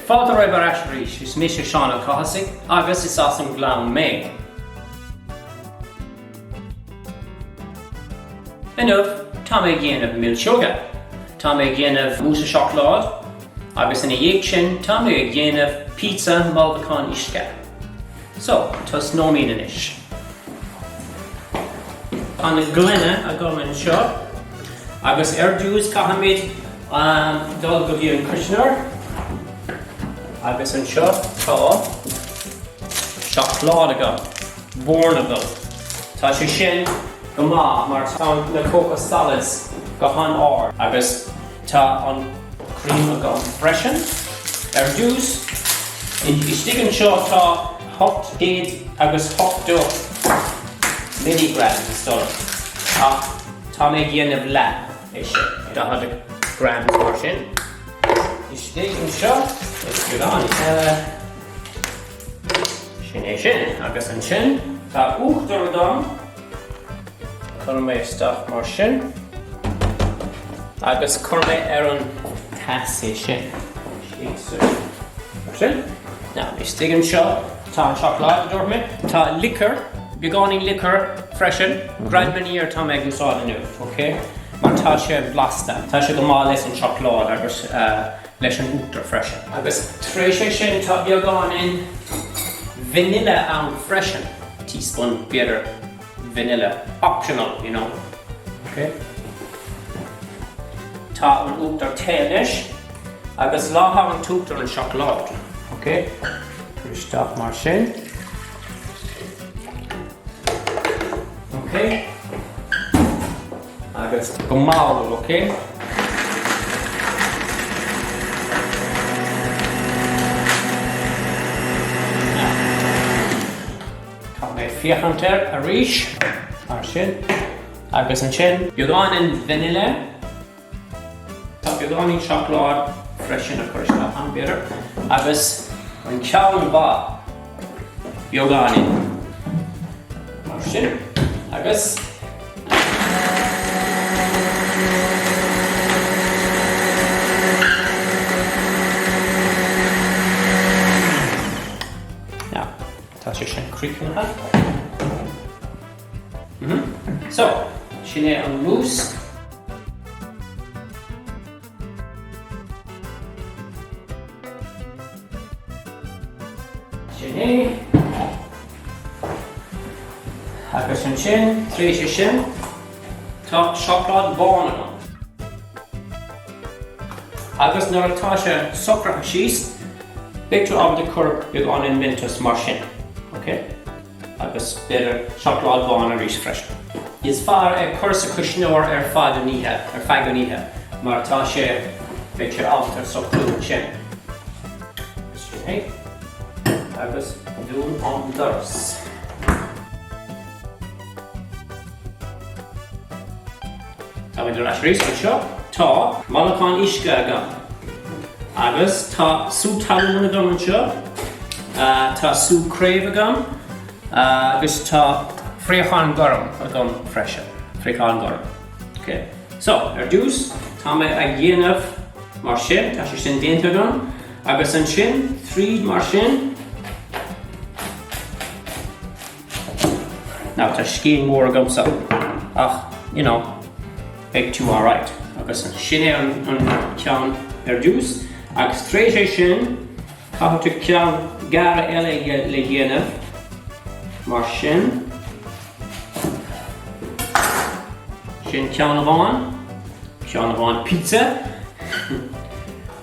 Fáilte romhaibh ar ais arís, is mise Seán Ó Cathasaigh agus is as an nGleann mé. Inniu, tá mé ag déanamh milseoga. Tá mé ag déanamh mousse au seacláid agus ina dhiaidh sin tá mé ag déanamh pizza mealbhacán uisce. So, tosnóimid anois. Tá na gloine agam anseo agus ar dtús caithfimid dul go dtí an cuisneoir agus anseo tá seacláid agam, Bournville. Tá sé sin go maith mar tá na cocoa solids go han-ard agus tá an cream agam freisin. Ar dtús, istigh anseo tá 880 milligrams is dóigh ach tá mé ag déanamh leath. É sin, 40 grams mar sin. Istigh anseo, is beagán eile. Sin é sin. Agus ansin, tá uachtar agam. Cuirfidh mé isteach mar sin. Agus cuirfidh mé ar an teas é sin. Mar sin. Now, istigh anseo, tá an seacláid, a dúirt mé. Tá liqueur, beagáinín liqueur freisin. Grand Marnier atá mé ag úsáid inniu, ok? Mar tá sé blasta. Tá sé go maith leis an seacláid agus leis an uachtar freisin. Agus tar éis é sin tá beagáinín vanilla ann freisin. Teaspoon, b'fhéidir, vanilla. Optional, you know. Ok? Tá an uachtar te anois agus leáfaidh an t-uachtar an seacláid. Ok? Cuir isteach mar sin. Ok. Agus go mall, ok? Tá mé ag féachaint air arís, mar sin. Agus ansin, beagáinín vanilla. Tá beagáinín seacláid freisin a chur isteach ann, b'fhéidir, agus an ceann mhaith, beagáinín, mar sin, agus. Now, tá sé sin críochnaithe. So, sin é an mousse. Sin é. Agus ansin, tar éis é sin, tá seacláid bhán agam. Agus nuair atá sé socraithe síos, beidh tú ábalta cur beagáinín Mentos mar sin. Ok? agus b'fhéidir seacláid bhán arís freisin. Is fearr é cur sa chuisneoir ar fad an oíche, ar feadh an oíche, mar tá sé, beidh sé ábalta socrú ansin. Sin é. Agus dún an doras. Táimid ar ais arís anseo. Tá mealbhacán uisce agam. Agus tá sú talún agam anseo. Tá sú craobh agam. Agus tá fraochán gorm agam freisin. Fraochán gorm. Ok. So, ar dtús, tá mé ag dhéanamh mar sin. Tá sé sin déanta agam. Agus ansin, tríd mar sin. Now tá scian mór agamsa ach, you know, beidh tú alright. Agus sin é an ceann ar dtús. Agus tar éis é sin, caithfidh tú ceann gearra eile le dhéanamh mar sin. Sin ceann amháin, ceann amháin pizza.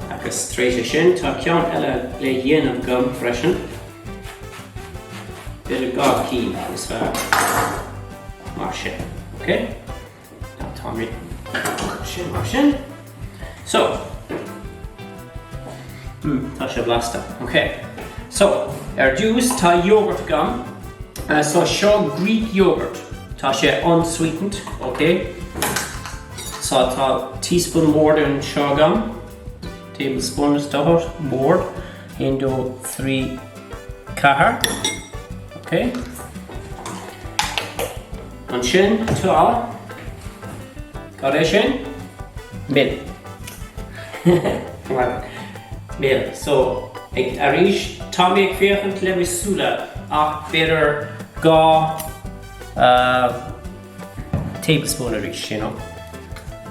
Agus tar éis é sin, tá ceann eile le dhéanamh agam freisin. B'fhéidir 2 cinn is fearr mar sin. Ok? Now tá mé sin mar sin. So, mm, tá sé blasta. Ok. So, ar dtús tá yogurt agam. Uh, so seo Greek yogurt. Tá sé unsweetened, ok? So tá teaspoon mór den seo agam. Tablespoon is dócha, mór. 1, 2, 3, 4. Ok. Ansin tá Cad é sin? Mil. Mil. So. Ag, arís, tá mé ag féachaint le mo súile ach b'fhéidir 2 tablespoon arís, you know.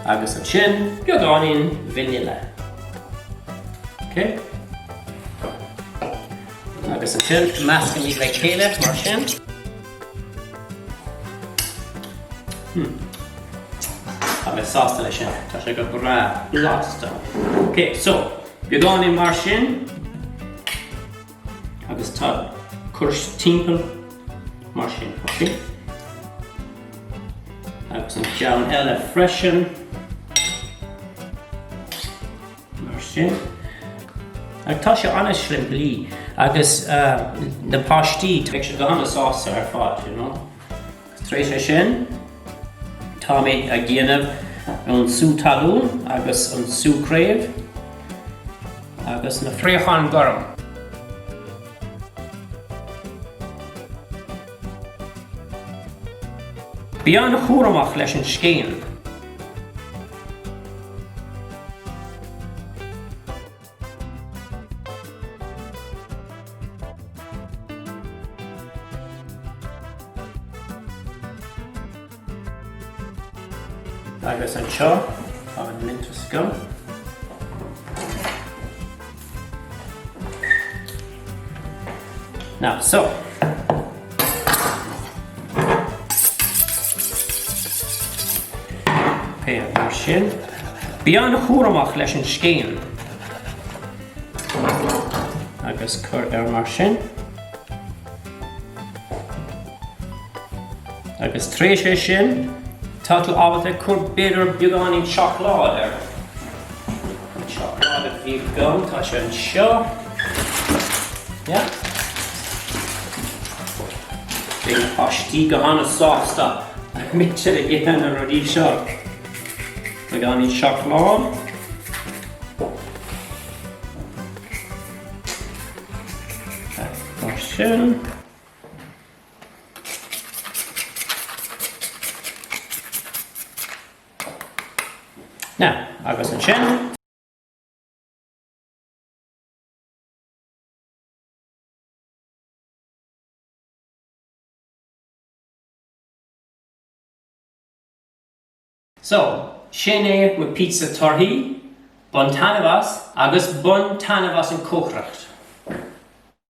Agus ansin, beagáinín vanilla. Ok? Agus ansin, meascaimid le chéile mar sin. Hmm. Tá mé sásta leis sin. Tá sé go breá blasta. Ok, so, beagáinín mar sin. Agus tá cur timpeall mar sin, ok? Agus an ceann eile freisin. Mar sin. Ach tá sé an-simplí agus na páistí, beidh siad go han-sásta ar fad, you know. Tar éis é sin, tá mé ag déanamh an sú talún agus an sú craobh agus na fraochán gorm. Bí an-chúramach leis an scian. Agus anseo tá an Mentos agam. Now, so. Pé mar sin. Bí an-chúramach leis an scian. Agus cur air mar sin. Agus tar éis é sin, tá tú ábalta cur b'fhéidir beagáinín seacláid air. An seacláid a bhí agam, tá sé anseo. Yeah. Beidh na páistí go han-sásta mbeidh siad ag ithe na rudaí seo. Beagáinín seacláid. Mar sin. Now, agus ansin. So, sin é mo pizza torthaí, bain taitneamh as agus bain taitneamh as an cócaireacht.